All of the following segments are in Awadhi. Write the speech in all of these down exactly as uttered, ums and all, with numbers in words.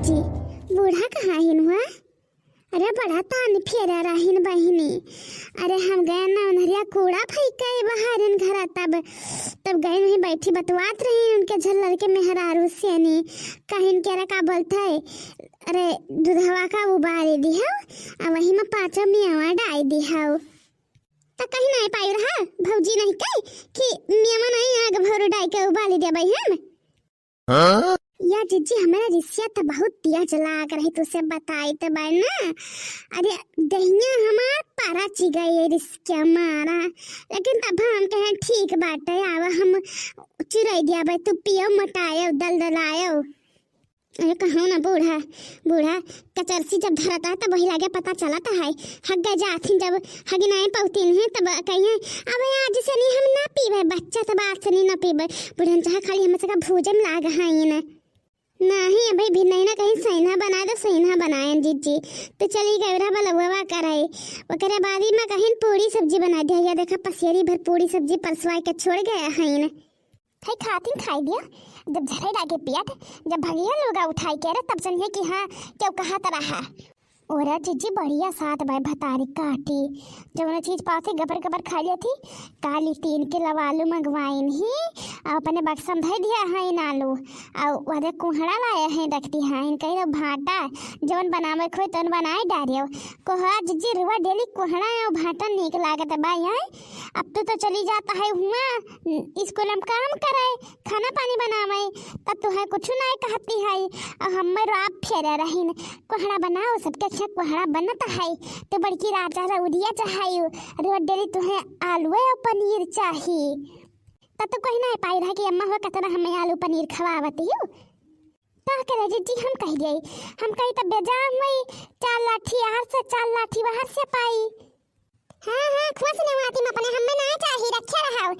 जी, बूढ़ा कहाँ हिन हुआ? अरे बड़ा तान फेरा रहिन बहिनी। अरे हम गए ना उन्हरिया कूड़ा फेंके बहारिन घरा, तब तब गए वहीं बैठी बतवात रही उनके झल्लर के मेहरारू सेनी। कहिन के रे का बोलत है, अरे दूधवा का उबारे दिहौ, आ वही में पाँचों मेवा डाई दिहौ। त कहीं नहीं पाई रहा भौजी नहीं कही कि मेवा नहीं आग भरो डाई के उबाली देबै हम। हाँ? या जिज्जी, हमरा रिसिया त बहुत तेज लाग रही, तुसे बताई त बार ना। अरे, दहिया हमार पारा चिगाई रिसिया मारा। लेकिन तब हम कहें, "ठीक बाटे, आवा हम चुराई दिया बे, तू पियो, मोटायो, दलदलायो।" अरे, कहूँ ना बूढ़ा, बूढ़ा कचरसी जब धरता है, तब वही लागे पता चलता है। हग गए जाथिन, जब हगिनाए पौतीन है, तब कहिए, "अब आज से नहीं हम ना पीबे, बच्चा तब आज से नहीं ना पीबे।" बूढ़न चाहे खाली हम सका भूजे में लाग हैं ना। नहीं, अभी भी नहीं ना कहीं सैना बनाए तो सैना बनाए जिज्जी। तो चली गए रहा बलौवा करे। ओकरे बाद ही मैं कहीं पूरी सब्जी बना दिया। या देखा पसेरी भर पूरी सब्जी परसवा के छोड़ गया है ना। खाई खातिन खाई दिया। जब झरे लागे पेट, जब भगिया लोगा उठाई के रे, तब समझे कि हाँ, क्यों कहा तरह है। ओरा जिज्जी बढ़िया साथ बाय भतारी काटी। जौन चीज पावती गबर गबर खा लेती। काली तीन किलो आलू मंगवाइन ही, आ अपने बक्सा में धई दिया है इन आलू। आ वदे कुहड़ा लाए हैं, रख दिया है, कही रहो भाटा, जौन बनावे खोए तौन बनाए डारियो। कोहा जिज्जी रुआ डेली कुहड़ा है, भाटा नीक लागत बा यहाँ। अब तू तो चली जाता है हुआ, स्कूल में काम करे, खाना पानी बनावे, तब तुहे कुछ नाय कहती है। और हम्मे रात फेरे रहीन, कोहड़ा बनाओ, सबके अच्छा कोहड़ा बनत है। तो बड़की राजा रउदिया चाहे, रोज डेली तुहे आलूए और पनीर चाही। तब तो कहीं ना पाई रहा कि अम्मा हो कितना हमें आलू पनीर खवावती हो। का करे जिज्जी, हम कह दिए, हम कही तब बेजान हुई, चार लाठी यार से, चार लाठी बाहर से पाई। हाँ, हाँ, खुश नेवाती में अपने हमें ना चाही, रखे रहाओ।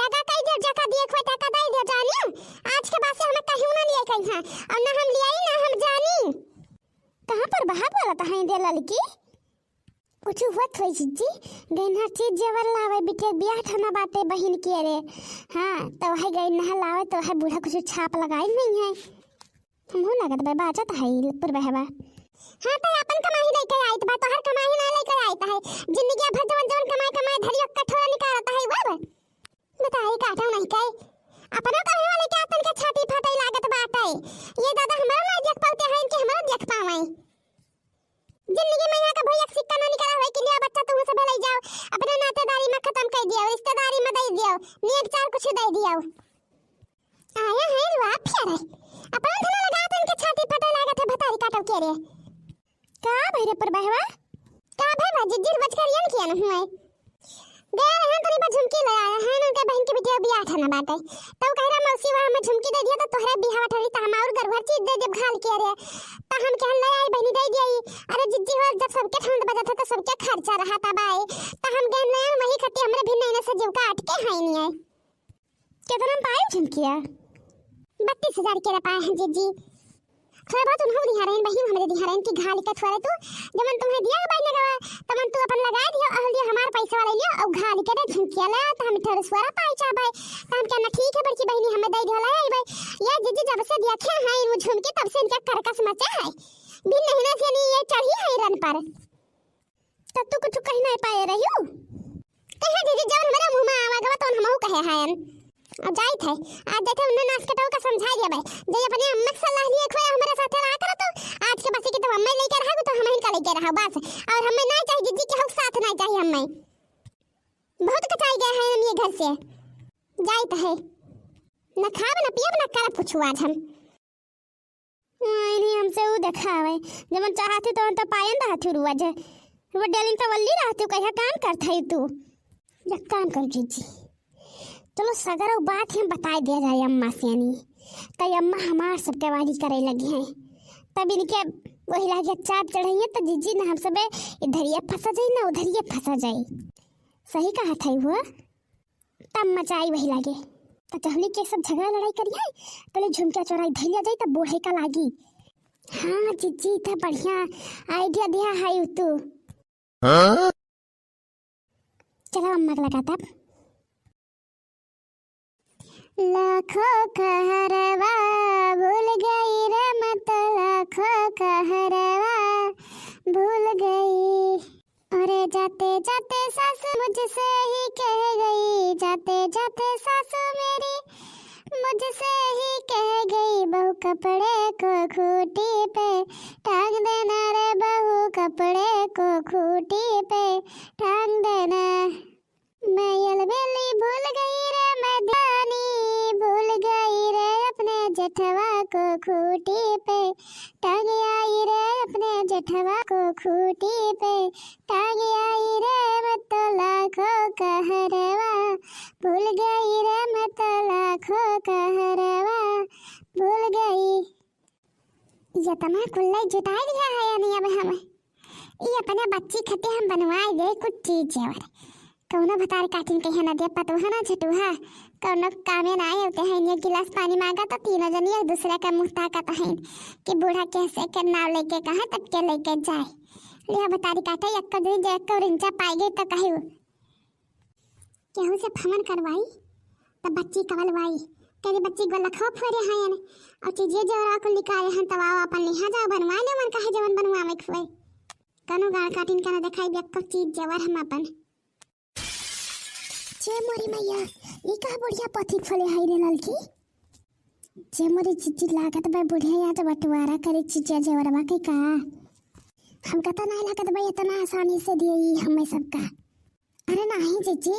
रगा कई देव जका दिए खोटा का दई देव जानियो। आज के बाद से हमें कहीं ना लिए कहीं हाँ। और ना हम लियाई, ना हम जानी। कहाँ पर बहा बोलत है दे ललकी? कुछ हुअत होई जिज्जी, गइन्हा चीज जेवर लावे बिटिया बियाह ठाना बाटे बहिन के रे। हाँ, तो है गइन्हा लावे तो है बूढ़ा कुछ छाप लगाई नहीं है। हमहू लागत बा, बाचत है ई पुरबहवा। हाँ, तो अपन कमाई लेके आइत बा, तोहर कमाई ना लेके आइत है। जिंदगी भर जवन जवन कमाई कमाई धरी, ओकर कठोरा निकालत है, वो बा। बताई काटो नहीं के। अपनो कहे वाले के आतन के छाती फटई लागत बाटे। ये दादा हमारा ना देख पाते हैं, इनके हमारा देख पावे। जिंदगी में यहाँ का भैया सिक्का ना निकाला हुआ कि लिया बच्चा तुम सब ले जाओ, अपने नातेदारी में खत्म कर दिया, रिश्तेदारी में दे दिया, नेक चार कुछ दे दिया। आया है रुआ फेरे। अपना धना लगा तो इनके छाती फटे लागत है, भतारी काटो के रे। का भई रे पुरबहवा? का भई बा, जिज्जी बच कर यन किया न हुए। गया रहन तनी पर झुमकी ले आया है, उनके बहन के बिटिया बियाह ठाना बाटे। तो कह रहा मौसी वहाँ में झुमकी दे दिया तो तोहरे बियाह ठहरी तो हम और गरुहर चीज दे देब घाल के रे। तो हम कहन ले आई बहनी दे दिया। अरे जिज्जी हो, जब सबके ठंड बजत है तो सबके खर्चा रहा था बाए। तो हम गए ले आए, वही खत्ती हमरे भी नैने से जीव का अटके है नहीं है। कितना में पाए झुमकिया? बत्तीस हजार के पाए हैं जिज्जी। थोड़ा बहुत उन्हों दिहा रहन, बहिन हमरे दिहा रहन कि घाल के थोड़े तू, जमन तुम्हें दिया है बाई ने गवा, तमन तू अपन लगा दियो, अहल दियो हमार पैसा वाला लियो, और घाल के दे झुमकिया ले, तो हम ठहर सुअरा पाई चाहबे। तो हम कहना ठीक है बड़की बहिनी, हमें दे दियो ले आई भाई। ये जिज्जी जब से दिया खे हैं वो झुमकी, तब से इनका करकस मचा है। बिन नहीं ना से नहीं ये चढ़ी है रन पर। तब तू कुछ कही नहीं पाए रहियो। कहे दीदी, जौन हमारे मुंह में आवा गवा, तौन हमहू कहे हयन। अब जाइत है, आज देखे उन्हें नास कटाऊ का समझा दिया भाई। जे अपने अम्मा के सलाह लिए खोए हमारे साथे रहा करो तो, आज के बसी की तो अम्मा लेके रहा, तो हम इनका लेके रहा बस। और हमें ना चाहिए दीदी के हक साथ ना चाहिए हमें। बहुत कचाई गया है हम ये घर से। जाइत है। न खाब, न पियब, न करब कुछ आज हम। हाँ, इन्हीं हमसे ऊ देखावे। जवन चाहत ही तवन तो पायन रहत ही रुआ जे। रुआ डेलिन तो वल्ली रहत ही, कहिया काम करत ही तू। एक काम कर जिज्जी। चलो सगरो बात हम बताए दिया जाए अम्मा से यानी। तब अम्मा हमार सबके वाली करे लगी हैं। तब इनके वही लागे चाप चढ़ाइए तो जिज्जी ना हम सबे इधरिए फंसा जाए ना उधरिए फंसा जाए। सही कहा था वो। तब मचाई वही लागे। त चहली के सब झगड़ा लड़ाई करिए, पहले झुमकिया चोराई धइलिया जाई, तब बूढ़े का लागी। हाँ जिज्जी, त बढ़िया idea दिया है यू तू। हाँ? चलो अम्मा के लगा तब। लाखों कहरवा भूल गई रे मत लाखों कहरवा भूल गई। अरे जाते जाते सासू मुझसे ही कह गई, जाते जाते सासू मेरी मुझसे ही कह गई, "बहू कपड़े को खूंटी पे टांग देना रे, बहू कपड़े को खूंटी पे टांग देना।" मैं अलबेली भूल गई रे, मैं दीवानी भूल गई रे, अपने जेठवा को खूंटी पे टांग आई रे, अपने जेठवा को खूंटी पे टांग आई रे, मैं तो लाखों कहरवा भूल गई रे, मैं तो लाखों कहरवा भूल गई। इतना कुल्लई जुटाई दिया है यानी अब हम। ई अपने बच्ची खते हम बनवाए दे कुछ चीज जेवर। कौनो भतार काटिन कहे ना दे पतोहा ना झटुहा, कौनो कामे ना आए होते हैं। ये गिलास पानी मांगा तो तीनों जनी एक दूसरे का मुंह ताकत हैं कि बूढ़ा कैसे के नाव लेके कहा तब के लेके जाए। लिया भतारी काटे एक दिन जे एक रिंचा पाई गई तो कही केहू से फमन करवाई, तब बच्ची कवलवाई। तेरी बच्ची गोलखो फोरे हयन, और चीजिए जेवरा को निकाले हन, तब आओ अपन लिहा जाओ, बनवा ले मन कहे जवन बनवावे खुए। कनो गाड़ काटिन का ना देखाई, बेक्को चीज जेवर हम अपन। छे मोरी मैया, ई का बुढ़िया पथी खोले हई रे ललकी? छे मोरी चिच्ची लागत बा बुढ़िया, या तो बंटवारा करे चिचिया जेवरवा के का? हमका तो ना लागत बा इतना आसानी से दिए ई हमें सबका। अरे नाही जीजी,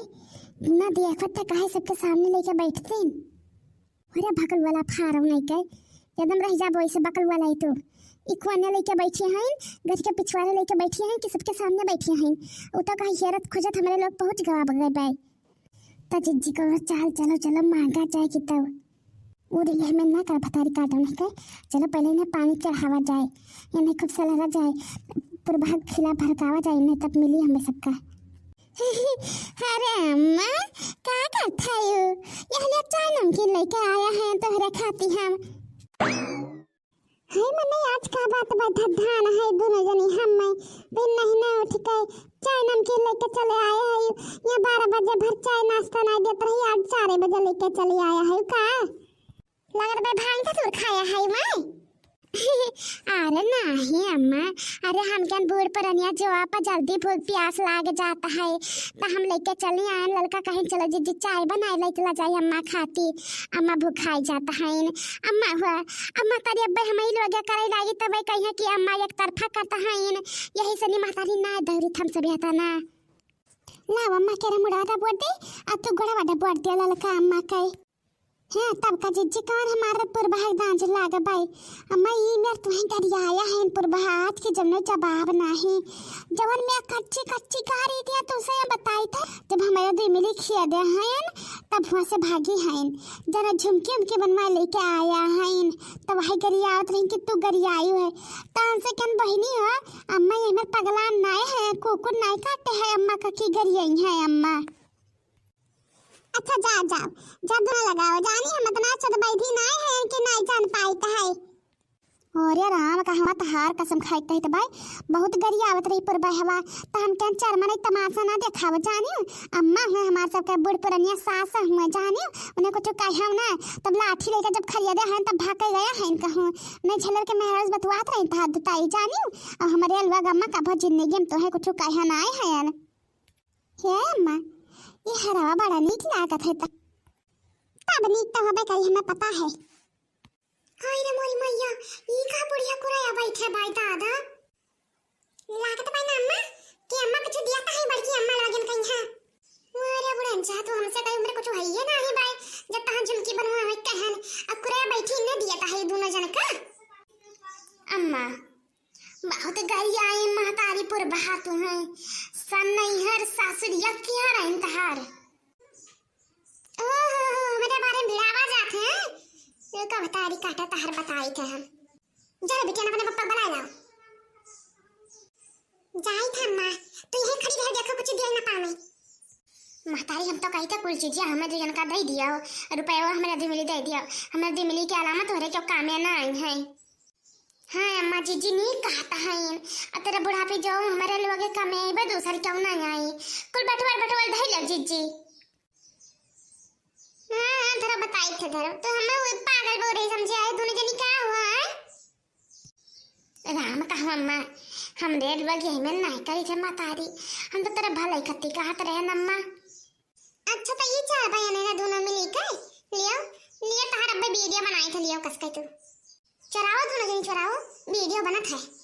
ना देखत त काहे सबके सामने लेके बैठतीन? अरे बकल वाला फारम नहीं के, एकदम रह जाबो ऐसे बकल वाला ही तू। ई कोने लेके बैठी हैं, घर के पिछवाड़े लेके बैठी हैं कि सबके सामने बैठी हैं। उ तो कहीं हेरत खोजत हमारे लोग पहुँच गवा गए बे। त जीजी को चाल चलो, चलो मांगा जाए कि तब। उ रही हमें ना कर भतारी काटो नहीं के, चलो पहले इन्हें पानी चढ़ावा जाए, इन्हें खूब सलहरा जाए, पुरभाग खिला भड़कावा जाए, इन्हें तब मिली हमें सबका। अरे अम्मा, का करत हयू? यह ले चाय नमकीन लेके आया है तोहरे खाती हम। हे मने आज का बात बा, धधान है दोनों जनी हम में, बिन नहीं ना उठ के चाय नमकीन लेके चले आए है। ये बारह बजे भर चाय नाश्ता ना देत रही, आज चार बजे लेके चले आया है का? लगत बा भांग धतूर खाया है मैं। अरे नाही अम्मा, अरे हमके बूढ़ पुरनिया जो आपा जल्दी भूख प्यास लाग जात है, त हम लेके चली आयन ललका कहीं चलो जीजी चाय बनाए लेके ला जाई अम्मा खाती, अम्मा भुखाई जात हैं। अम्मा हुआ, अम्मा तारी अब्बे हम ही लोग करे लागी तब कहिए कि अम्मा एक तरफा करत हैं, यही से नी महतारी ना दौरी थम सब हता ना। लाओ अम्मा के रे मुड़वा डबोट दे, आ तू गोड़वा डबोट दे ललका अम्मा के। हैं, तब का जीजी कौन हमार पुरबहक दांज लाग बाई। अम्मा, ई मेर तुहें गरियाया है पुरबहा, आज के जमनो जवाब नाही। जवन मैं कच्ची कच्ची कह रही थी, तुमसे ये बताई था, जब हमारे दुई मिली खिया दे हैं, तब हुआ से भागी हैं। जरा झुमकी उमकी बनवा लेके आया हैं, तब वही गरियावत रही कि तू गरियायु है। तान से कन बहिनी हो, अम्मा ये मेर पगलान नाय है, कुकुर नाय काटे है, अम्मा का की गरियाई है अम्मा। अच्छा, जा, जाओ, जादू ना लगाओ, जानी हम इतना चदबैठी नाय है कि नाय जान पाइत है। अरे राम, कहवा तहार कसम खाइत है त भाई, बहुत गरियावत रही पुरबहवा, त हम कहन चरमा नहीं तमाशा ना देखाव, जानी अम्मा हुए हमार सबके बूढ़ पुरनिया सास हुए, जानी उन्हें कुछ कहे ना, तब लाठी लेके जब खरिया दे हैं तब भाग गया है कहूँ, नहीं झलर के मेहराज बतवात रही था दुताई, जानी और हमारे अलवा अम्मा का बहुत जिंदगी में तो है कुछ कहे ना आए हैं। हे अम्मा, ई हरवा बड़ा नीक लागत है त। तब नीक त होबे करी, हमें पता है। हाय रे मोरी मैया, ई का बुढ़िया कुराया बैठे बाई दादा। लागत बाई ना अम्मा, कि अम्मा कुछ दिया त है बड़की अम्मा लागिन कहीं है। अरे बुढ़न जा, तू हमसे कई उम्र कुछ है ये ना है बाई, जब तहाँ झुमकी बनवा है कहन, अब कुराया बैठी न दिया त है दोनों जन का। अम्मा, बहुत गरियाए महतारी पुरबहा तू है, सन नैहर सासुरिया किया रहन तहार। ओहो, मेरे बारे में भिड़ावा जात है, ये का भतारी काटा तहार बताई थे हम। जा रे बिटिया, अपने पप्पा बुला लाओ। जाई था अम्मा, तू यहीं खड़ी रह, देखो कुछ दिया ना पावे। महतारी हम तो कही था कुल चीजिया हमें दू जन का दे दिया, रुपया हमें दू मिली दे दिया, हमें दू मिली के अलावा तोहरे क्यों कामे ना आई है। हाँ अम्मा, जीजी नी कहत हईन, आ तेरे बुढ़ापे जो हमारे लोगे कमे आइबे, दूसर क्यों ना आई। कुल बटवार बटवार धइल जीजी। हाँ, हाँ, धरो बताई थे, धरो। तो हमें वो पागल बोल रही समझे आए, दोनों जनी का हुआ है? ए, कहो अम्मा, हम रेड बगिया में नाहीं करी थे मतारी, हम तो तेरे भलाई खत्ती कहत रहे न अम्मा। अच्छा तो ई चार बहिन है ना दोनों मिली के लियो, लियो तहार अब्बे वीडियो बनाई थे, लियो कस के तू चोराओ, दोनों जनी चोराओ, वीडियो बनत है।